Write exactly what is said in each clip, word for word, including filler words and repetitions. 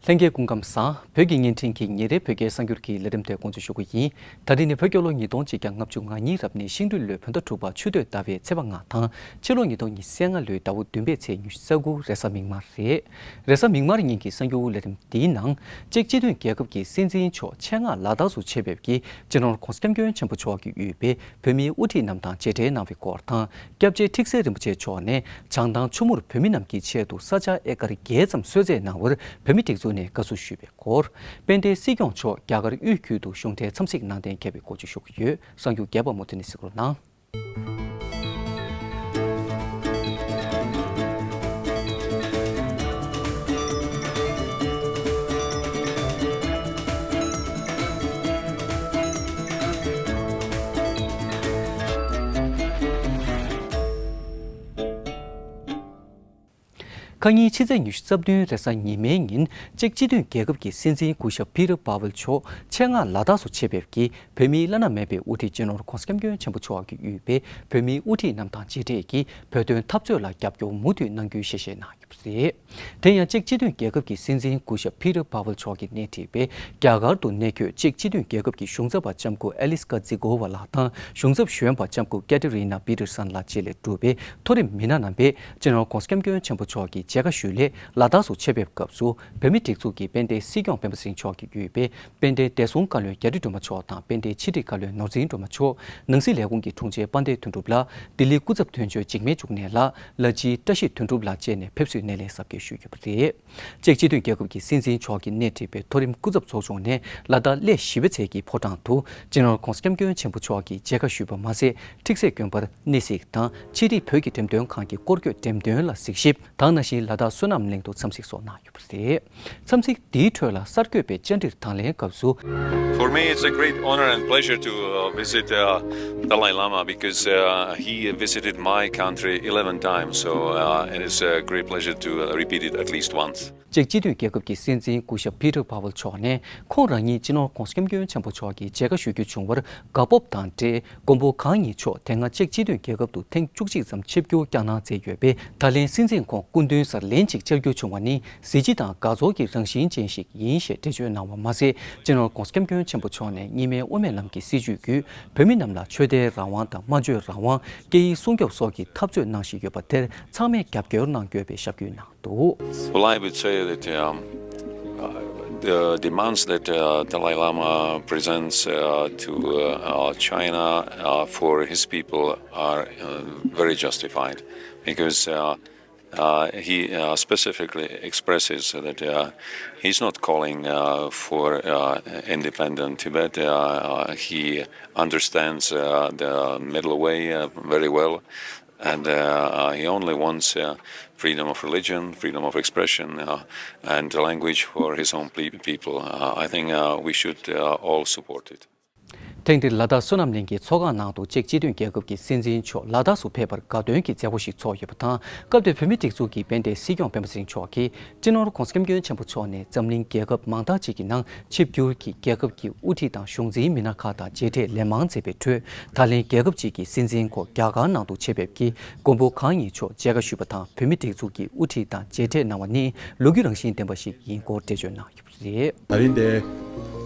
ལྷན་རྒྱས་སྐུ་ཁམས་བཟང་། བོད་ཀྱི་བརྙན་འཕྲིན་གྱི་ཉིན་རེའི་བོད་སྐད་གསར་འགྱུར་གྱི་ལས་རིམ་དེ་འགོ་འཛུགས་ཞུ་རྒྱུ་ཡིན། ད་རིང་ནི་བོད་རྒྱལ་ལོ་ཉིས་སྟོང་གཅིག་བརྒྱ་ལྔ་བཅུ་ང་གཉིས་རབ་གནས་ཤིང་སྦྲུལ་ལོའི་བོད་ཟླ་དྲུག་པ་ཆུ་སྟོད་ཟླ་བའི་ཚེས་པ་ལྔ་དང་། ཕྱི་ལོ་ཉིས་སྟོང་ཉི་ཤུ་རྩ་ལྔ་ལོའི་ཟླ་བ་བདུན་པའི་ཚེས་ཉི་ཤུ་རྩ་དགུ་རེས་གཟའ་མིག་དམར་རེད། རེས་གཟའ་མིག་དམར་ཉིན་གྱི་གསར་འགྱུར་ལས་རིམ་འདིའི་ནང་། ཅེཀ་སྤྱི་མཐུན་རྒྱལ་ཁབ་ཀྱི་སྲིད་འཛིན་མཆོག་ཆེད་མངགས་ལ་དྭགས་སུ་ཆེད་ཕེབས་ཀྱིས་སྤྱི་ནོར་༸གོང་ས་༸སྐྱབས་མགོན་ཆེན་པོ་མཆོག་གིས་དབུས་པའི་བོད་མིའི་དབུ་ཁྲིད་རྣམས་དང་མཇལ་འཕྲད་གནང་བའི་སྐོར་དང་། སྐྱབས་རྗེ་ཁྲིག་སེ་རིན་པོ་ཆེ་མཆོག་ནས་བྱང་ཐང་ཆུ་མུར་བོད་མི་རྣམས་ཀྱི་ཆེད་དུ་ས་ཆ་ཨེ་ཀར་བརྒྱད་ཙམ་གསོལ་སྩལ་གནང་བར་བོད་མི་སྒྲིག་འཛུགས་ནས་དགའ་བསུ་ཞུས་པའི་སྐོར། དཔལ་ལྡན་སྲིད་སྐྱོང་མཆོག་རྒྱ་གར་དབུས་ཁུལ་དུ་གཞུང་འབྲེལ་འཚམས་གཟིགས་གནང་གཏན་འཁེལ་བའི་སྐོར་བཅས་ཞུ་གི་ཡོད། གསར་འགྱུར་རྒྱས་པ་མུ་མཐུད་ནས་གཟིགས་རོགས་གནང་། ཁ་ཉིན་ཕྱི་ཚེས་ཉི་ཤུ་རྩ་བདུན་རེས་གཟའ་ཉི་མའི་ཉིན་ཅེཀ་སྤྱི་མཐུན་རྒྱལ་ཁབ་ཀྱི་སྲིད་འཛིན་སྐུ་ཞབས་Petr Pavel མཆོག་ཆེད་མངགས་ལ་དྭགས་སུ་ཆེད་ཕེབས་ཀྱིས་བོད་མིའི་བླ་ན་མེད་པའི་དབུ་ཁྲིད་སྤྱི་ནོར་༸གོང་ས་༸སྐྱབས་མགོན་ཆེན་པོ་མཆོག་གིས་དབུས་པའི་བོད་མིའི་དབུ་ཁྲིད་རྣམས་དང་མཇལ་འཕྲད་ཀྱིས་བོད་དོན་འཐབ་རྩོད་ལ་རྒྱབ་སྐྱོར་མུ་མཐུད་གནང་རྒྱུའི་ཞལ་བཞེས་གནང་ཡོད་པ་རེད། དེ་ཡང་ཅེཀ་སྤྱི་མཐུན་རྒྱལ་ཁབ་ཀྱི་སྲིད་འཛིན་སྐུ་ཞབས་Petr Pavel མཆོག་གིས་སྣེ་ཁྲིད་པའི་རྒྱ་གར་དུ་གནས་འཁོད་ཅེཀ་སྤྱི་མཐུན་རྒྱལ་ཁབ་ཀྱི་གཞུང་ཚབ་པ་ལྕམ་སྐུ་ཨེ་ལིས་ཀ་ཛི་གོ་ཝ་ལགས་དང་གཞུང་ཚབ་གཞོན་པ་ལྕམ་སྐུ་ཀེ་ཏེ་རི་ན་པི་ཏེར་སན་ལགས་བཅས་ལས་གྲུབ་པའི་མཐོ་རིམ་མི་སྣ་རྣམ་པས་སྤྱི་ནོར་༸གོང་ས་༸སྐྱབས་མགོན་ཆེན་པོ་མཆོག་གི་མཇལ་ཁ་ཞུས་སླད་ལ་དྭགས་སུ་ཆེད་ཕེབས་སྐབས་སུ་བོད་མིའི་སྒྲིག་འཛུགས་ཀྱི་དཔལ་ལྡན་སྲིད་སྐྱོང་སྤེན་པ་ཚེ་རིང་མཆོག་གིས་དབུས་པའི་དཔལ་ལྡན་བདེ་སྲུང་བཀའ་བློན་རྒྱ་རི་སྒྲོལ་མ་མཆོག་དང་དཔལ་ལྡན་ཕྱི་དྲིལ་བཀའ་བློན་ནོར་འཛིན་སྒྲོལ་མ་མཆོག། ནང་སྲིད་ལས་ཁུངས་ཀྱི་དྲུང་ཆེ་དཔལ་ལྡན་དོན་གྲུབ་ལགས། ལྡི་ལི་སྐུ་ཚབ་དོན་གཅོད་འཇིགས་མེད་འབྱུང་གནས་ལགས། ལ་སྤྱིའི་བཀྲ་ཤིས་དོན་གྲུབ་ལགས་བཅས་ནས་ཕེབས་བསུའི་སྣེ་ལེན་གཟབ་རྒྱས་ཞུས་ཡོད་པ་རེད། ཅེཀ་སྤྱི་མཐུན་རྒྱལ་ཁབ་ཀྱི་སྲིད་འཛིན་མཆོག་གིས་སྣེ་ཁྲིད་པའི་མཐོ་རིམ་སྐུ་ཚབ་ཚོགས་ཆུང་ནས་ལ་དྭགས་གླེ་བཞི་པའི་ཚལ་གྱི་ཕོ་བྲང་དུ་སྤྱི་ནོར་༸གོང་ས་༸སྐྱབས་མགོན་ཆེན་པོ་མཆོག་གི་མཇལ་ཁ་ཞུས་པ་མ་ཟད། ཁྲིག་སེ་དགོན་པར་གནས་གཟིགས་དང་ཕྱི་དྲིལ་བོད་ཀྱི་འགྲེམས་སྟོན་ཁང་གི་སྐོར་སྐྱོད་འགྲེམས་སྟོན་ལ་གཟིགས་ཞིབ་དང་། ནང་བཞིན་ལ་དྭགས་བསོད་ནམས་གླིང་དུ་འཚམས་གཟིགས་སོགས་གནང་ཡོད་པ་རེད། འཚམས་གཟིགས་འདིའི་ཁྲོད་ལ་གསར་འགོད་པས་བཅར་འདྲིར་དང་ལེན་སྐབས་སུ། For me, it's a great honor and pleasure to uh, visit uh, Dalai Lama because uh, he visited my country eleven times, so uh, it is a great pleasure to uh, repeat it at least once. ཅེཀ་སྤྱི་མཐུན་རྒྱལ་ཁབ་ཀྱི་སྲིད་འཛིན་སྐུ་ཞབས་Petr Pavel མཆོག་ནས་ཁོང་རང་ཉིད་སྤྱི་ནོར་༸གོང་ས་༸སྐྱབས་མགོན་ཆེན་པོ་མཆོག་གི་མཇལ་ཁ་ཞུ་རྒྱུ་བྱུང་བར་དགའ་སྤོབས་དང་འབྲེལ། མགོན་པོ་གང་ཉིད་མཆོག་དེ་སྔ་ཅེཀ་སྤྱི་མཐུན་རྒྱལ་ཁབ་ཏུ་ཐེངས་བཅུ་གཅིག་ཙམ་ཆིབས་བསྒྱུར་བསྐྱངས་གནང་མཛད་ཡོད་པས། ད་ལན་སྲིད་འཛིན་ཁོང་སྐུ་མདུན་སར་ལན་གཅིག་བཅར་རྒྱུ་བྱུང་བ་ནི་གཟི་བརྗིད་དང་དགའ་ཚོར་གྱི་རང་བཞིན་ཅན་ཞིག་ཡིན་ཞེས་འགྲེལ་བརྗོད་གནང་བ་མ་ཟད། སྤྱི་ནོར་༸གོང་ས་༸སྐྱབས་མགོན་ཆེན་པོ་མཆོག་ནས་གཉིས་སྨན་དབུ་མའི་ལམ་གྱི་སྲིད་བྱུས་བརྒྱུད་བོད་མི་རྣམས་ལ་ཆོས་དད་རང་དབང་དང་སྨྲ་བརྗོད་རང་དབང་། སྐད་ཡིག་སྲུང་སྐྱོབ་སོགས་ཀྱི་འཐབ་རྩོད་གནང་བཞིན་ཡོད་པ་དེར་ཚང་མས་རྒྱབ་སྐྱོར་གནང་དགོས་པའི་ཞབས་སྐུལ་གནང་འདུག། Well, I would say that um, uh, the demands that uh, Dalai Lama presents uh, to uh, uh, China uh, for his people are uh, very justified because uh, uh, he uh, specifically expresses that uh, he's not calling uh, for uh, independent Tibet. Uh, uh, he understands uh, the middle way uh, very well. And uh, he only wants uh, freedom of religion, freedom of expression, uh, and language for his own ple- people. Uh, I think uh, we should uh, all support it. ཐེངས་འདིར་ལ་དྭགས་བསོད་ནམས་གླིང་གི་ཚོགས་ཁང་ནང་དུ་ཅེཀ་སྤྱི་མཐུན་རྒྱལ་ཁབ་ཀྱི་སྲིད་འཛིན་མཆོག་ལ་དྭགས་སུ་ཕེབས་པར་དགའ་སྟོན་གྱི་མཛད་སྒོ་ཞིག་ཚོགས་ཡོད་པ་དང་། སྐབས་དེར་བོད་མིའི་སྒྲིག་འཛུགས་ཀྱི་དཔལ་ལྡན་སྲིད་སྐྱོང་སྤེན་པ་ཚེ་རིང་མཆོག་གིས། སྤྱི་ནོར་༸གོང་ས་༸སྐྱབས་མགོན་ཆེན་པོ་མཆོག་ནས་འཛམ་གླིང་རྒྱལ་ཁབ་མང་དག་ཅིག་གི་ནང་ཆིབས་བསྒྱུར་གྱིས་རྒྱལ་ཁབ་ཀྱི་དབུ་ཁྲིད་དང་གཞུང་འཛིན་མི་སྣ་ཁག་དང་མཇལ་འཕྲད་ལན་མང་མཛད་པའི་ཁྲོད། ད་ལན་རྒྱལ་ཁབ་ཅིག་གི་སྲིད་འཛིན་སྐོར་རྒྱ་གར་ནང་དུ་ཆེད་ཕེབས་ཀྱིས་མགོན་པོ་གང་ཉིད་མཆོག་མཇལ་ཁ་ཞུས་པ་དང་། བོད་མིའི་སྒྲིག་འཛུགས་ཀྱི་དབུ་ཁྲིད་དང་མཇལ་འཕྲད་གནང་བ་ནི་ལོ་རྒྱུས་རང་བཞིན་ལྡན་པ་ཞིག་ཡིན་སྐོར་འགྲེལ་བརྗོད་གནང་ཡོད་པ་རེད། ད་རིང་འདིར་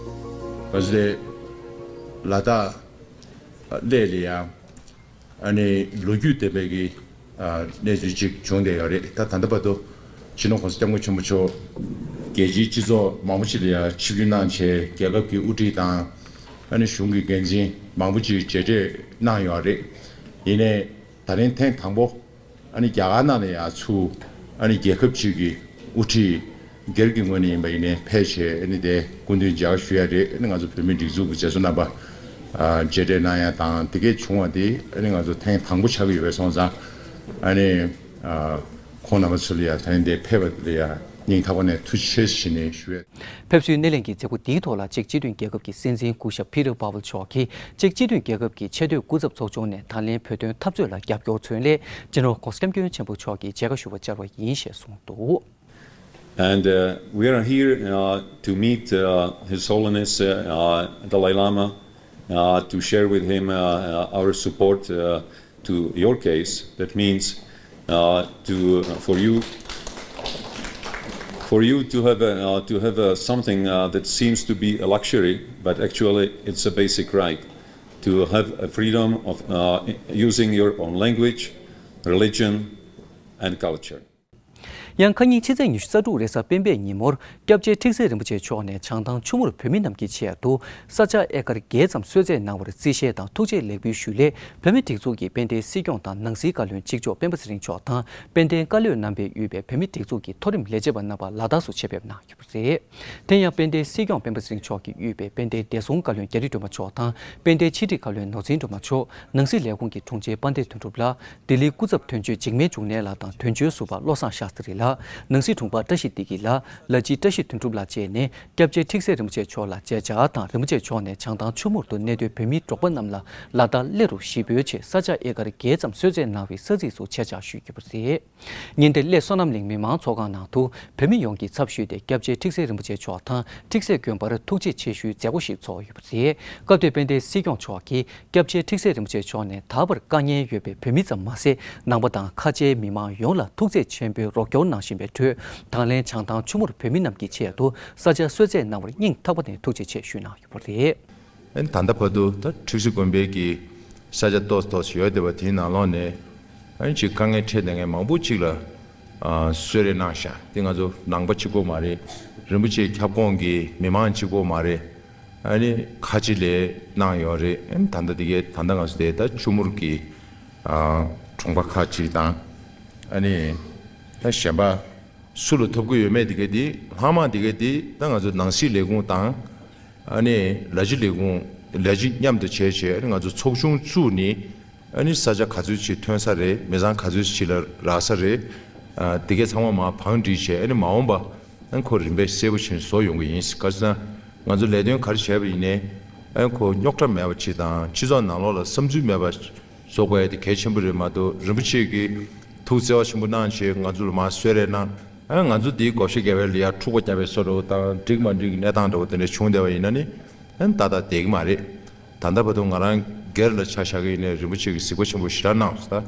ང་ཚོ་ལ་དྭགས་གླེ་ལ་ཡང་ཨ་ནི་ལོ་རྒྱུས་ལྡན་པའི་གི་ཨ་གནས་ཚུལ་ཅིག་བྱུང་བསྡད་ཡོད་རེད། ད་ད་ལྟ་བར་དུ་སྤྱི་ནོར་༸གོང་ས་༸སྐྱབས་མགོན་ཆེན་པོ་མཆོག་རྒྱལ་སྤྱིའི་སྤྱི་ཚོགས་མང་པོ་ཅིག་ལ་ཡང་ཆིབས་བསྒྱུར་གནང་བྱས། རྒྱལ་ཁབ་ཀྱི་དབུ་ཁྲིད་དང་ཨ་ནི་གཞུང་གི་འགན་འཛིན་མང་པོ་ཅིག་མཇལ་འཕྲད་གནང་ཡོད་རེད། ཡིན་ནའི་ད་རིང་ཐེངས་དང་པོ་ཨ་ནི་རྒྱ་གར་ནང་ལ་ཡང་ཚུར་ཨ་ནི་རྒྱལ་ཁབ་ཅིག་གི་དབུ་ཁྲིད་སྒེར་གྱི་ངོས་ནས་ཡིན་པ་ཡིན་ནའི་ཕེབས་བྱས། ཨ་ནི་དེ་སྐུ་མདུན་མཇལ་ཁ་ཞུ་ཡ་རེད། ཨ་ནི་ང་ཚོ་བོད་མིའི་སྒྲིག་འཛུགས་ཀྱི་མཛད་གཙོ་རྣམ་པ་ཨ་མཇལ་འཕྲད་གནང་ཡ་དང་། དེ་གས་བྱུང་བ་དེ་ཨ་ནི་ང་ཚོ་ཐེངས་དང་པོ་ཆགས་ཀྱི་ཡོད་པས་སོང་ཙང་། ཨ་ནི་ཨ་ཁོང་རྣམ་པ་ཚོ་ལ་ཡ་ད་རིང་འདིར་ཕེབས་པ་དེ་ལ་ཡ་སྙིང་ཐག་པ་ནས་ཐུགས་རྗེ་ཆེ་ཞུས་ནས་ཞུ་ཡ། ཕེབས་བསུའི་སྣེ་ལེན་གྱི་མཛད་སྒོ་འདིའི་ཐོག་ལ་ཅེཀ་སྤྱི་མཐུན་རྒྱལ་ཁབ་ཀྱི་སྲིད་འཛིན་སྐུ་ཞབས་Petr Pavel མཆོག་གིས་ཅེཀ་སྤྱི་མཐུན་རྒྱལ་ཁབ་ཀྱི་ཆེས་མཐོའི་སྐུ་ཚབ་ཚོགས་ཆུང་ནས་ད་ལན་བོད་དོན་འཐབ་རྩོད་ལ་རྒྱབ་སྐྱོར་མཚོན་སླད་སྤྱི་ནོར་༸གོང་ས་༸སྐྱབས་མགོན་ཆེན་པོ་མཆོག་གི་མཇལ་ཁ་ཞུ་བར་བཅར་བ་ཡིན་ཞེས་གསུངས་འདུག། And uh, we are here uh, to meet uh, His Holiness uh, uh, Dalai Lama, uh, to share with him uh, uh, our support uh, to your case. That means uh, to uh, for you. For you to have a, uh, to have a something uh, that seems to be a luxury, but actually it's a basic right to have a freedom of uh, using your own language, religion, and culture. ཡང་ཁ་ཉིན་ཕྱི་ཚེས་ཉི་ཤུ་རྩ་དྲུག་རེས་གཟའ་སྤེན་པའི་ཉིན་མོར་སྐྱབས་རྗེ་ཁྲིག་སེ་རིན་པོ་ཆེ་མཆོག་ནས་བྱང་ཐང་ཆུ་མུར་བོད་མི་རྣམས་ཀྱི་ཆེད་དུ་ས་ཆ་ཨེ་ཀར་བརྒྱད་ཙམ་གསོལ་སྩལ་གནང་བར་རྩིས་བཞེས་དང་ཐུགས་རྗེ་ལེགས་འབུལ་ཞུས་སླད། བོད་མིའི་སྒྲིག་འཛུགས་ཀྱི་དཔལ་ལྡན་སྲིད་སྐྱོང་དང་ནང་སྲིད་བཀའ་བློན་གཅིག་ལྕོགས་སྤེན་པ་ཚེ་རིང་མཆོག་དང་དཔལ་ལྡན་བཀའ་བློན་རྣམ་པས་དབུས་པའི་བོད་མིའི་སྒྲིག་འཛུགས་ཀྱི་མཐོ་རིམ་ལས་བྱེད་པ་རྣམ་པ་ལ་དྭགས་སུ་ཆེད་ཕེབས་གནང་ཡོད་པ་རེད། དེ་ཡང་དཔལ་ལྡན་སྲིད་སྐྱོང་སྤེན་པ་ཚེ་རིང་མཆོག་གིས་དབུས་པའི་དཔལ་ལྡན་བདེ་སྲུང་བཀའ་བློན་རྒྱ་རི་སྒྲོལ་མ་མཆོག་དང་དཔལ་ལྡན་ཕྱི་དྲིལ་བཀའ་བློན་ནོར་འཛིན་སྒྲོལ་མ་མཆོག་ནང་སྲིད་ལས་ཁུངས་ཀྱི་དྲུང་ཆེ་དཔལ་ལྡན་དོན་གྲུབ་ལགས། ལྡི་ལིའི་སྐུ་ཚབ་དོན་གཅོད་འཇིགས་མེད་འབྱུང་གནས་ལགས་དང་དོན་གཅོད་ཟུར་པ་བློ་བཟང་ཤཱསྟྲི་ལགས། ནང་སྲིད་དྲུང་འཕར་བཀྲ་ཤིས་བདེ་སྐྱིད་ལགས། ལ་སྤྱི་བཀྲ་ཤིས་དོན་གྲུབ་ལགས་བཅས་ནས་སྐྱབས་རྗེ་ཁྲིག་སེ་རིན་པོ་ཆེ་མཆོག་ལ་མཇལ་བཅར་དང་རིན་པོ་ཆེ་མཆོག་ནས་བྱང་ཐང་ཆུ་མུར་དུ་གནས་སྡོད་བོད་མིའི་འབྲོག་པ་རྣམས་ལ་ལ་དྭགས་སླེ་རུ་གཞིས་སྤོའི་ཆེད་ས་ཆ་ཨེ་ཀར་བརྒྱད་ཙམ་གསོལ་སྩལ་གནང་བའི་ས་ཚིགས་སུ་ཆེད་བཅར་ཞུས་ཡོད་པ་རེད། ཉིན་དེར་སླེ་བསོད་ནམས་གླིང་མི་མང་ཚོགས་ཁང་ནང་དུ་བོད་མི་ཡོངས་ཀྱི་ཚབ་ཞུས་ཏེ་སྐྱབས་རྗེ་ཁྲིག་སེ་རིན་པོ་ཆེ་མཆོག་དང་ཁྲིག་སེ་དགོན་པར་ཐུགས་རྗེ་ཆེ་ཞུའི་མཛད་སྒོ་ཞིག་ཚོགས་ཡོད་པ་རེད། སྐབས་དེར་དཔལ་ལྡན་སྲིད་སྐྱོང་མཆོག་གིས་སྐྱབས་རྗེ་ཁྲིག་སེ་རིན་པོ་ཆེ་མཆོག་ནས་ད་བར་དཀའ་ངལ་ཡོད་པའི་བོད་མི་ཙམ་མ་ཟད་ནང་པ་དང་ཁ་ཆེའི་མི་མང་ཡོངས་ལ་ཐུགས་རྗེ་ཆེན་པོས་རོགས་སྐྱོར་གནང་བཞིན་པའི་ཁྲོད་དང་ལེན་བྱང་ཐང་ཆུ་མུར་བོད་མི་རྣམས་ཀྱི་ཆེད་དུ་ས་ཆ་གསོལ་སྩལ་གནང་བར་སྙིང་ཐག་པ་ནས་ཐུགས་རྗེ་ཆེ་ཞུས་གནང་ཡོད་པ་རེད། ཨན་ད་ལྟ་བར་དུ་ད་ཁྲིག་སེ་དགོན་པའི་གི་ས་ཆ་ཏོག་ཙམ་ཡོད་བསྡད་པ་དེའི་ནང་ལོགས་ནས་ཨན་ཅིག་དཀའ་ངལ་འཕྲད་བསྡད་མཁན་མང་པོ་ཅིག་ལ་ཨ་གསོལ་རས་གནང་ཤག་དེ་ང་ཚོ་ནང་པ་གཅིག་པོ་མ་རེད། རིན་པོ་ཆེའི་ཁྱབ་ཁོངས་ཀྱི་མི་མང་གཅིག་པོ་མ་རེད། ཨ་ནི་ཁ་ཆེ་ལས་གནང་ཡོད་རེད། ཨན་ད་ལྟ་དེ་གའི་ད་ལྟ་ང་ཚོ་དེ་ད་ཆུ་མུར་གྱི་ཨ་གྲོང་པ་ཁག་ཅིག་དང་ཨ་ནི་ད་གཞན་པ། སུ་ལ་ཐོབ་ཀྱི་ཡོད་མེད་དེ་ག་དེ་ལྷག་མ་དེ་ག་དེ་ད་ང་ཚོ་ནང་སྲིད་ལས་ཁུངས་དང་ཨ་ནི་ལ་སྤྱི་ལས་ཁུངས་ལ་སྤྱི་མཉམ་དུ་བྱས་བྱས་ཨ་ནི་ང་ཚོ་ཚོགས་ཆུང་བཙུགས་ནས་ཨ་ནི་ས་ཆ་ག་ཚོད་ཅིག་ཐོན་ས་རེད། མི་ཚང་ག་ཚོད་ཅིག་ལ་རག་ས་རེད། ཨ་དེ་ག་ཚང་མ་མར་བང་སྒྲིག་བྱས་ཨ་ནི་མ་འོངས་པ་ཨ་ནི་ཁོ་རིམ་པས་གསལ་པོ་བྱས་བཟོ་ཡོང་གི་ཡིན། ག་ཟེར་ན་ང་ཚོ་ལས་དོན་ག་རེ་བྱས་པ་ཡིན་ནའི་ཨ་ནི་ཁོ་རྙོག་དྲ་མེད་པ་ཅིག་དང་སྤྱི་ཚོགས་ནང་ལོགས་ལ་བསམ་ཚུལ་མེད་པ། བཟོ་དགོས་ཡ་དེ་གལ་ཆེན་པོ་རེད་མ་གཏོགས་རིན་པོ་ཆེ་གིས་ཐུགས་བརྩེ་བ་ཆེན་པོ་གནང་བྱས་ང་ཚོ་ལ་མར་གསོལ་རས་གནང་། ཨ་ང་ཚོ་དེའི་བགོ་བཤའ་རྒྱབ་པའི་ལ་ཡ་འཁྲུག་པ་རྒྱབ་པའི་བཟོ་འདྲ་བོ་དང་འགྲིག་མ་འགྲིག་གི་གནས་སྟངས་འདྲ་བོ་དེ་འདྲ་བྱུང་བསྡད་པ་ཡིན་ན་ནི་ཨ་ནི་ཏག་ཏག་བསྡད་ཀྱི་མ་རེད། ད་ལྟ་བར་དུ་ང་རང་སྒེར་ལ་ཆ་བཞག་གི་ཡིན་ནའི་རིན་པོ་ཆེ་གིས་གཟིགས་པ་ཆེན་པོ་ཞེ་དྲག་གནང་སོང་། ད་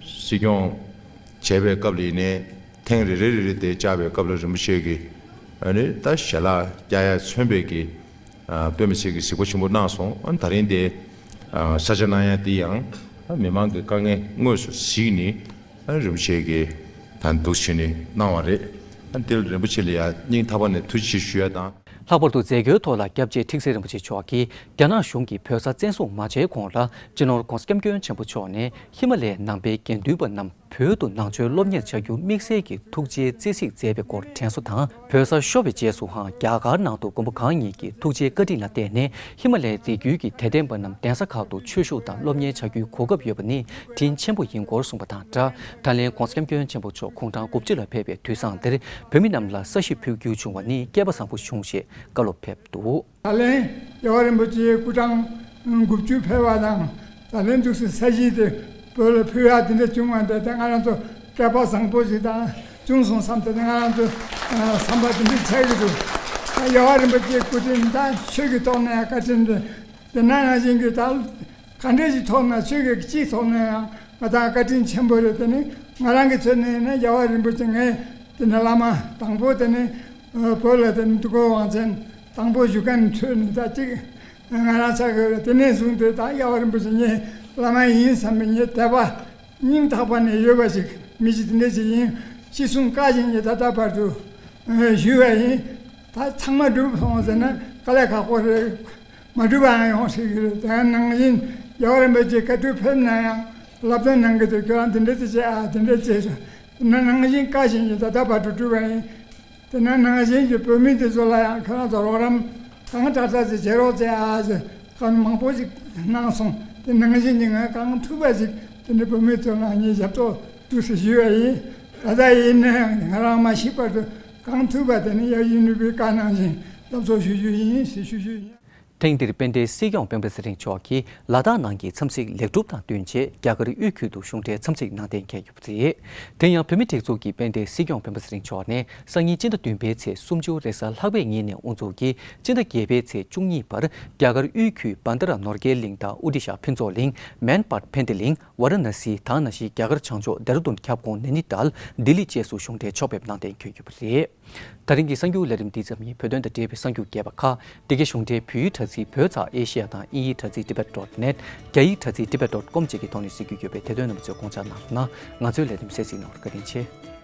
སྲིད་སྐྱོང་བྱས་པའི་སྐབས་ལ་ཡིན་ནའི་ཐེངས་རེ་རེ་རེ་རེ་དེ་བཅར་བའི་སྐབས་ལ་རིན་པོ་ཆེ་གིས་ཨ་ནི་ད་ཞལ་ལག་བཀྱག་ཡ་མཚོན་པའི་གི་ཨ་དཔེ་མི་སྲིད་ཀྱི་གཟིགས་པ་ཆེན་པོ་གནང་སོང་། ཨ་ད་རིང་དེ་ཨ་ས་ཆ་གནང་ཡ་དེ་ཡང་ཨ་མི་མང་གི་དཀའ་ངལ་དངོས་སུ་གཟིགས་ནས་ཨ་རིན་པོ་ཆེ་གིས་ད་འདུག་བྱས་ནས་གནང་བ་རེད། ཨ་དེ་ལ་རིན་པོ་ཆེ་ལ་ཡང་སྙིང་ཐག་པ་ནས་ཐུགས་རྗེ་ཆེ་ཞུ་ཡ་དང་། ལྷག་པར་དུ་མཛད་སྒོའི་ཐོག་ལ་སྐྱབས་རྗེ་ཁྲིག་སེ་རིན་པོ་ཆེ་མཆོག་གིས་རྒྱ་ནག་གཞུང་གིས་བོད་ས་བཙན་བཟུང་མ་བྱས་གོང་ལ་སྤྱི་ནོར་༧གོང་ས་༧སྐྱབས་མགོན་ཆེན་པོ་མཆོག་ནས་ཧི་མ་ལ་ཡའི་ནང་པའི་དགེ་འདུན་པ་རྣམས་བོད་དུ་ནང་ཆོས་སློབ་གཉེར་བྱ་རྒྱུ་དམིགས་བསལ་གྱི་ཐུགས་རྗེའི་བརྩེ་གཟིགས་མཛད་པའི་སྐོར་དྲན་གསོ་དང་། བོད་སར་ཤོར་བའི་རྗེས་སུའང་རྒྱ་གར་ནང་དུ་མགོན་པོ་གང་ཉིད་ཀྱི་ཐུགས་རྗེའི་བཀའ་དྲིན་ལ་བརྟེན་ནས་ཧི་མ་ལ་ཡའི་རི་རྒྱུད་ཀྱི་དད་ལྡན་པ་རྣམས་གདན་ས་ཁག་ཏུ་ཆོས་ཞུགས་དང་སློབ་གཉེར་བྱ་རྒྱུའི་གོ་སྐབས་ཡོད་པ་ནི་དྲིན་ཆེན་པོ་ཡིན་སྐོར་གསུངས་པ་དང་སྦྲགས། ད་ལན་༧གོང་ས་༧སྐྱབས་མགོན་ཆེན་པོ་མཆོག་དགུང་གྲངས་དགུ་བཅུ་ལ་ཕེབས་པའི་དུས་བཟང་འདིར་བོད་མི་རྣམས་ལ་ས་གཞི་ཕུལ་རྒྱུ་བྱུང་བ་ནི་སྐལ་པ་བཟང་པོ་བྱུང་ཞེས་བཀའ་སློབ་ཕེབས་འདུག། ད་ལན་རྒྱལ་བ་རིན་པོ་ཆེའི་སྐུ་གྲངས་དགུ་བཅུ་ཕེབས་པ་དང་ད་ལན་འདུག་སེ་ས་གཞི་དེ་བོད་ལ་ཕུལ་ཡག་དེ་འདྲ་བྱུང་བ་འདི་ད་ང་རང་ཚོ་སྐལ་པ་བཟང་པོ་ཞིག་དང་བྱུང་སོང་བསམ་སྟེ་ང་རང་ཚོ་བསམ་པ་དེ་འདྲ་ཆགས་ཀྱི་འདུག། རྒྱལ་བ་རིན་པོ་ཆེའི་སྐུ་དྲིན་ད་ཆོས་ཀྱི་ཐོག་ནས་བཀའ་དྲིན་དེ་དེ་ན་ནང་བཞིན་གྱི་ད་ག་འདྲ་ཞིག་ཐོག་ན་ཆོས་ཀྱི་སྤྱིའི་ཐོག་ནས་ཡང་ང་དང་བཀའ་དྲིན་ཆེན་པོ་རེད། དེ་ནི་ང་རང་གི་ཚོད་ནས་ནི་རྒྱལ་བ་རིན་པོ་ཆེ་ངས་དེ་ནི་བླ་མ་དང་པོ་དེ་ནི་བོད་ལ་དེ་ནི་འདུ་འགོད་དབང་ཆེན་དང་པོ་ཞུ་མཁན་ཚོས་ནི་ད་ཅིག་ང་རང་ཆགས་ཡོད་རེད། དེ་ནས་བཟུང་སྟེ་ད་རྒྱལ་བ་རིན་པོ་ཆེ་ངའི་བླ་མ་ཡིན་བསམ་པའི་ངའི་དད་པ་སྙིང་ཐག་པ་ནས་ཡོད་པ་ཞིག་མི་ཞིག་དེ་འདྲ་ཞིག་ཡིན། ཅི་གསུང་བཀའ་བཞིན་གྱི་ད་ལྟ་བར་དུ་ཞུས་པ་ཡིན། ད་ཚང་མ་འགྲུབ་སོང་ཟེར་ན་དཀའ་ལས་ཁག་པོ་རེད། མ་འགྲུབ་པའང་ཡོང་སྲིད་ཀྱི་རེད། དེ་ནང་བཞིན་རྒྱལ་བ་རིན་པོ་ཆེ་བཀའ་འཁྲོལ་ཕེབས་ན་ཡང་བསླབ་སྟོན་གནང་གི་འདུག། ཁྱོད་རང་དེ་འདྲ་ཅིག་བྱེད་ཨ་དེ་འདྲ་བྱེད་ཟེར། དེ་ནང་བཞིན་བཀའ་བཞིན་གྱི་ད་ལྟ་བར་དུ་འགྲུབ་པ་ཡིན། དེ་ནང་བཞིན་གྱི་བོད་མི་དེ་ཚོ་ལ་ཡང་ཁྱོད་རང་ཚོ་རོགས་རམ་གང་དྲག་དྲག་ཅིག་བྱེད་རོགས་བྱེད་ཨ་ཟེར་བཀའ་མང་པོ་ཅིག་གནང་སོང་། དེ་ནང་བཞིན་གྱི་ངས་གང་ཐུབ་པ་ཅིག་དེ་འདྲ་བོད་མི་ཚོ་ལ་ངས་ཞབས་ཏོག་ཐུགས་སུ་ཞུས་པ་ཡིན། ད་ལྟ་ཡིན་ན་ཡང་ང་རང་མ་ཤི་བར་དུ་གང་ཐུབ་པ་དེ་ནི་ཡབ་ཡུམ་ནོར་བུའི་བཀའ་གནང་བཞིན་བསླབ་གསོ་ཞུ་རྒྱུ་ཡིན་ཞེས་ཞུ་རྒྱུ་ཡིན། ཐེངས་འདིར་དཔལ་ལྡན་སྲིད་སྐྱོང་སྤེན་པ་ཚེ་རིང་མཆོག་གིས་ལ་དྭགས་ནང་གི་འཚམས་གཟིགས་ལེགས་གྲུབ་དང་བསྟུན་ཆེད་རྒྱ་གར་དབུས་ཁུལ་དུ་གཞུང་འབྲེལ་འཚམས་གཟིགས་གནང་གཏན་འཁེལ་ཡོད་པ་རེད། དེ་ཡང་བོད་མིའི་སྒྲིག་འཛུགས་ཀྱི་དཔལ་ལྡན་སྲིད་སྐྱོང་སྤེན་པ་ཚེ་རིང་མཆོག་ནས་སང་ཉིན་སྤྱི་ཟླ་བདུན་པའི་ཚེས་སུམ་ཅུ་རེས་གཟའ་ལྷག་པའི་ཉིན་ནས་དབུ་འཛུགས་ཀྱིས་སྤྱི་ཟླ་བརྒྱད་པའི་ཚེས་བཅུ་གཉིས་བར་རྒྱ་གར་དབུས་ཁུལ་བྷན་དྷ་ར་ནོར་གྱལ་གླིང་དང་ཨོ་ཏི་ཤ་ཕུན་ཚོགས་གླིང་། མན་པཱར་ཕན་ཏི་གླིང་། ཝཱ་ར་ཎ་སི། དེ་ནང་བཞིན་རྒྱ་གར་བྱང་ཕྱོགས་ལྡེ་ར་ལྡུན་ཁྱབ་ཁོངས་ནན་ནི་ཏཱལ། ལྡི་ལི་བཅས་སུ་གཞུང་འབྲེལ་ཕྱོགས་ཕེབས་གནང་གཏན་འཁེལ་ཡོད་པ་རེད། ད་རིང་གི་གསར་འགྱུར་ལས་རིམ་འདི་ཙམ་ཡིན། བོད་དོན་དང་འབྲེལ་བའི་གསར་འགྱུར་རྒྱས་པ་ཁག་འདི་གའི་གཞུང་འབྲེལ་བོད་ཡིག་དྲ་ཚིགས་བོད་ཙ་ཨེ་ཤི་ཡ་དང་དབྱིན་ཡིག་དྲ་ཚིགས་tibet dot net། རྒྱ་ཡིག་དྲ་ཚིགས་tibet dot com བཅས་ཀྱི་ཐོག་ནས་གཟིགས་རྒྱུ་ཡོད་པས། དེ་དོན་རྣམ་པ་ཚོས་དགོངས་འཇགས་གནང་རོགས་གནང་། ང་ཚོའི་ལས་རིམ་གསན་གཟིགས་གནང་བར་བཀའ་དྲིན་ཆེ།